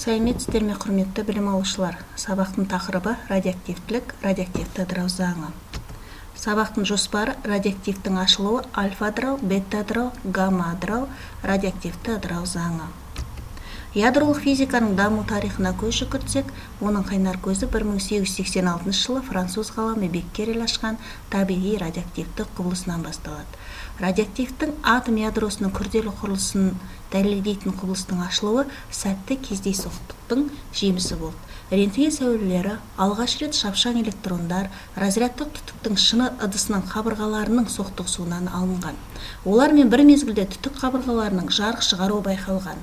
Сәлеметсіздер ме, құрметті білім алушылар! Сабақтың тақырыбы: радиоактивтілік, радиоактивті ыдырау заңы. Сабақтың жоспары: радиоактивтің ашылуы, альфа ыдырау, бета ыдырау, гамма ыдырау, радиоактивті ыдырау заңы. Ядролық физиканың даму тарихына көз жүгіртсек, оның қайнар көзі 1886 жылы француз ғалымы Беккерель ашқан табиғи радиоактивті құбылысынан басталады. Радиоактивтің атом ядросының күрделі құрылысын дәлелдейтін құбылыстың ашылуы сәтті кездейсоқтықтың жемісі болды. Рентген сәулелері алғаш рет шапшаң электрондар разрядтық түтіктің шыны ыдысының қабырғаларының соқтығысуынан алынған. Олармен бір мезгілде түтік қабырғаларының жарық шығаруы байқалған.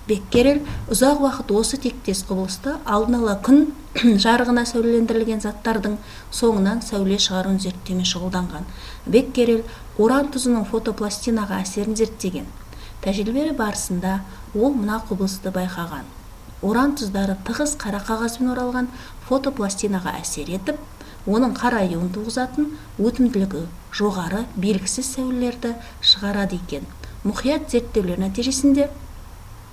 Беккерель ұзақ уақыт осы тектес құбылысты, алдын ала күн жарығына сәулелендірілген заттардың соңынан сәуле шығаруын зерттеумен шұғылданған. Беккерель уран тұзының фотопластинаға әсерін зерттеген. Тәжірибе барысында ол мына құбылысты байқаған: уран тұздары тығыз қара қағазбен оралған фотопластинаға әсер етіп, оның қараюын туғызатын өтімділігі жоғары белгісіз сәулелерді шығарады екен. Мұқият зерттеулер нәтижесінде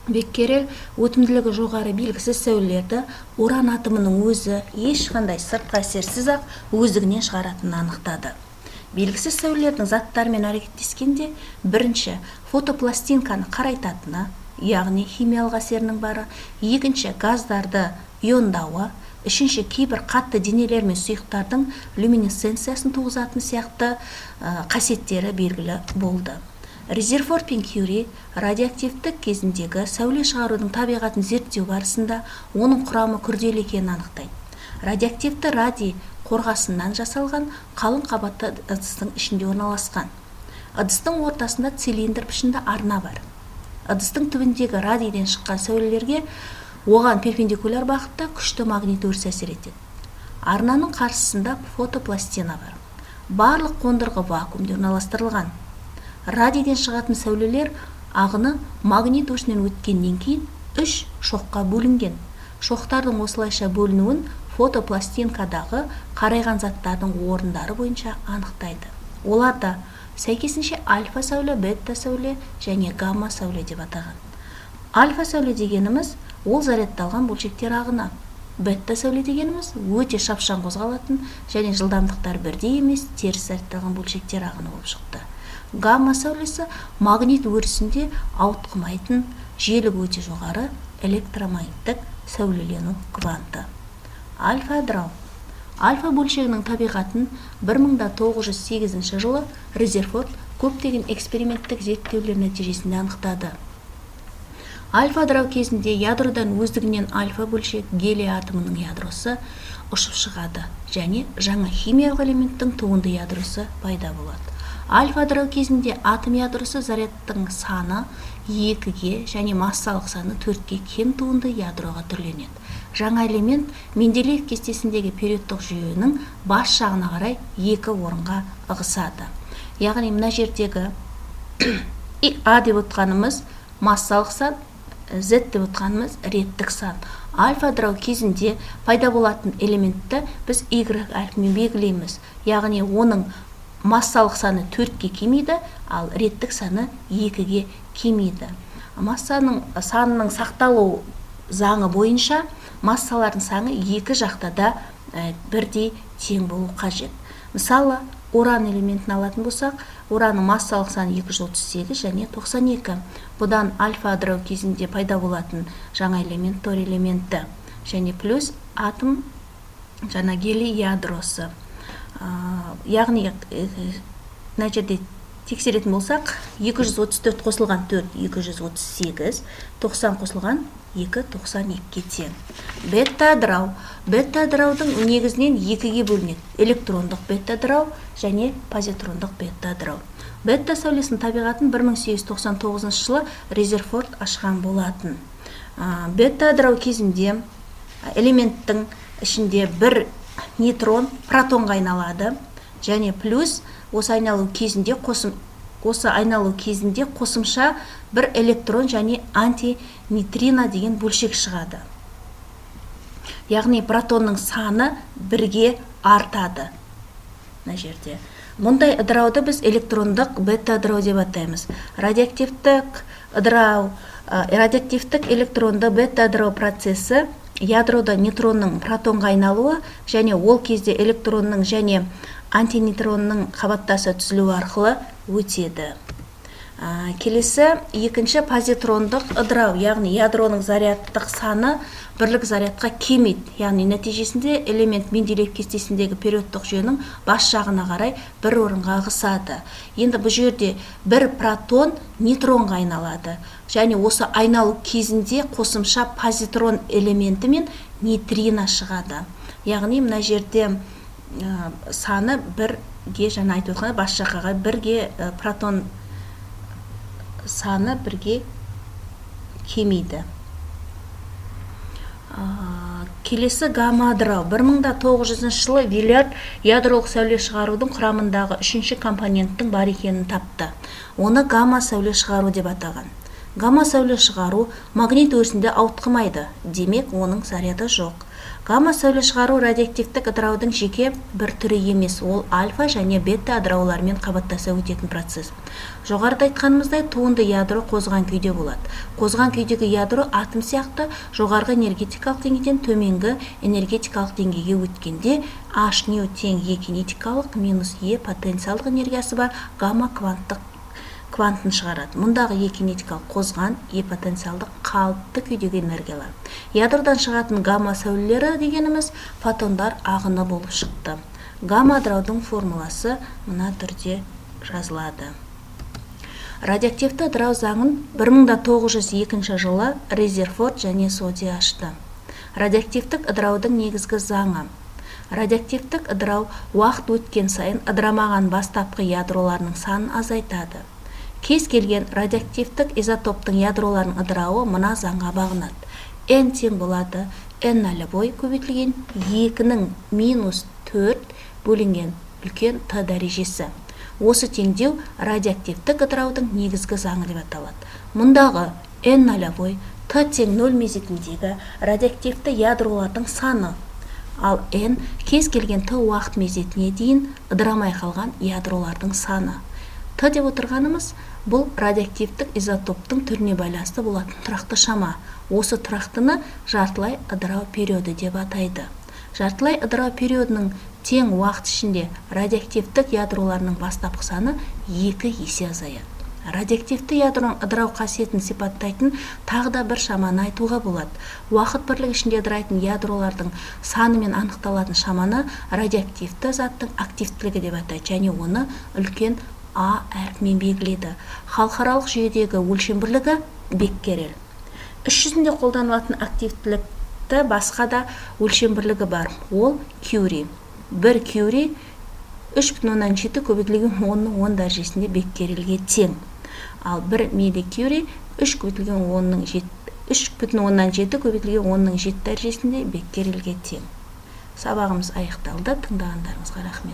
Беккерель өтімділігі жоғары белгісіз сәулелерді уран атомының өзі ешқандай сыртқы әсерсіз-ақ өздігінен шығаратынын анықтады. Белгісіз сәулелердің заттармен әрекеттескенде бірінші фотопластинканы қарайтатыны, яғни химиялық әсерінің бары, екінші газдарды иондауы, үшінші кейбір қатты денелер мен сұйықтардың люминесценциясын туғызатын сияқты қасиеттері белгілі болды. Резерфорд пен Кюри радиоактивтік кезіндегі сәуле шығарудың табиғатын зерттеу барысында оның құрамы күрделі екенін анықтайды. Радиоактивті радий қорғасыннан жасалған қалың қабатты ыдыстың ішінде орналасқан. Ыдыстың ортасында цилиндр пішінді арна бар. Ыдыстың түбіндегі радийден шыққан сәулелерге оған перпендикуляр бағытта күшті магнит өрісі әсер етеді. Арнаның қарсысында фотопластина бар. Барлық қондырғы вакуумде орналастырылған. Радийден шығатын сәулелер ағыны магнит өрісінен өткеннен кейін үш шоққа бөлінген. Шоқтардың осылайша бөлінуін фотопластинкадағы қарайған заттардың орындары бойынша анықтайды. Оларды сәйкесінше альфа сәуле, бета сәуле және гамма сәуле деп атаған. Альфа сәуле дегеніміз – ол зарядталған бөлшектер ағыны. Бета сәуле дегеніміз – өте шапшаң қозғалатын және жылдамдықтары бірдей емес теріс зарядталған бөлшектер ағыны болып шықты. Гамма сәулесі – магнит өрісінде ауытқымайтын, жиілігі өте жоғары электромагниттік сәулелену кванты. Альфа ыдырау. Альфа бөлшегінің табиғатын 1908 жылы Резерфорд көптеген эксперименттік зерттеулер нәтижесінде анықтады. Альфа ыдырау кезінде ядродан өздігінен альфа бөлшек, гелий атомының ядросы, ұшып шығады және жаңа химиялық элементтің туынды ядросы пайда болады. Альфа ыдырау кезінде атом ядросы зарядтың саны екіге және массалық саны төртке кем туынды ядроға түрленеді. Жаңа элемент Менделеев кестесіндегі периодтық жүйенің бас жағына қарай екі орынға ығысады. Яғни мына жердегі а деп отқанымыз массалық сан, з деп отқанымыз реттік сан. Альфа ыдырау кезінде пайда болатын элементті біз y әрпімен белгілейміз, яғни оның массалық саны төртке кемиді, ал реттік саны екіге кемиді. Массаның санының сақталу заңы бойынша массалардың саны екі жақта да бірдей тең болу қажет. Мысалы, уран элементін алатын болсақ, уранның массалық саны 238 және 92. Бұдан альфа ыдырау кезінде пайда болатын жаңа элемент тор элементі және плюс атом жаңа гелий ядросы. Яғни мына жерде тексеретін болсақ, 234 қосылған 4 – 238, 90 қосылған 2 – 92-ге тең. Бета ыдырау. Бета ыдыраудың негізінен екіге бөлінеді: электрондық бета ыдырау және позитрондық бета ыдырау. Бета сәулесінің табиғатын 1899 жылы Резерфорд ашқан болатын. Бета ыдырау кезінде элементтің ішінде бір нейтрон протонға айналады және плюс осы айналу кезінде қосымша бір электрон және антинейтрино деген бөлшек шығады, яғни протонның саны бірге артады мына жерде. Мұндай ыдырауды біз электрондық бета ыдырау деп атаймыз. Радиоактивтік ыдырау. Радиоактивтік электронды бета ыдырау процесі ядрода нейтронның протонға айналуы және ол кезде электронның және антинейтронның қабаттасы түзілуі арқылы өтеді. Келесі екінші позитрондық ыдырау, яғни ядроның зарядтық саны бірлік зарядқа кемиді, яғни нәтижесінде элемент Менделеев кестесіндегі периодтық жүйенің бас жағына қарай бір орынға ығысады. Енді бұл жерде бір протон нейтронға айналады және осы айналу кезінде қосымша позитрон элементі мен нейтрино шығады. Яғни мына жерде саны бірге, жаңа айтып отқан бас жаққа қарай бірге, протон саны бірге кемиді. Келесі гамма ыдырау. 1900 жылы Виллард ядролық сәуле шығарудың құрамындағы үшінші компоненттің бар екенін тапты. Оны гамма сәуле шығару деп атаған. Гамма сәуле шығару магнит өрісінде ауытқымайды, демек оның заряды жоқ. Гамма сәуле шығару радиоактивтік ыдыраудың жеке бір түрі емес, ол альфа және бета ыдыраулармен қабаттаса өтетін процесс. Жоғарыда айтқанымыздай, туынды ядро қозған күйде болады. Қозған күйдегі ядро атом сияқты жоғарғы энергетикалық деңгейден төменгі энергетикалық деңгейге өткенде H ню тең Е кинетикалық минус Е потенциалдық энергиясы бар гамма кванттық квантын шығарады. Мұндағы Е кинетикалық қозған, Е потенциалдық қалыпты күйдегі энергиялар. Ядродан шығатын гамма сәулелері дегеніміз фотондар ағыны болып шықты. Гамма ыдыраудың формуласы мына түрде жазылады. Радиоактивті ыдырау заңын 1902 жылы Резерфорд және Соди ашты. Радиоактивтік ыдыраудың негізгі заңы. Радиоактивтік ыдырау уақыт өткен сайын ыдырамаған бастапқы ядроларының санын азайтады. Кез келген радиоактивтік изотоптың ядроларының ыдырауы мына заңға бағынады. N тең болады N нолевой көбейтілген 2-нің минус 4 бөлінген үлкен Т дәрежесі. Осы теңдеу радиоактивтік ыдыраудың негізгі заңы деп аталады. Мұндағы N нолевой Т тең 0 мезетіндегі радиоактивті ядролардың саны, ал N кез келген Т уақыт мезетіне дейін ыдырамай қалған ядролардың саны. Т деп отырғанымыз бұл радиоактивтік изотоптың түріне байланысты болатын тұрақты шама. Осы тұрақтыны жартылай ыдырау периоды деп атайды. Жартылай ыдырау периодының тең уақыт ішінде радиоактивтік ядроларының бастапқы саны 2 есе азаяды. Радиоактивті ядроның ыдырау қасиетін сипаттайтын тағы да бір шаманы айтуға болады. Уақыт бірлігі ішінде ыдырайтын ядролардың санымен анықталатын шаманы радиоактивті заттың активтілігі деп атайды және оны үлкен А әрпімен белгілейді. Халықаралық жүйедегі өлшем бірлігі беккерель. Іс жүзінде қолданылатын активтілікті басқа да өлшем бірлігі бар. Ол кюри. 1 кюри 3,7 көбейтілген 10-ның 10 дәрежесінде беккерельге тең. Ал 1 милликюри 3,7 көбейтілген 10-ның 7 дәрежесінде беккерельге тең. Сабағымыз аяқталды. Тыңдағандарыңызға рахмет.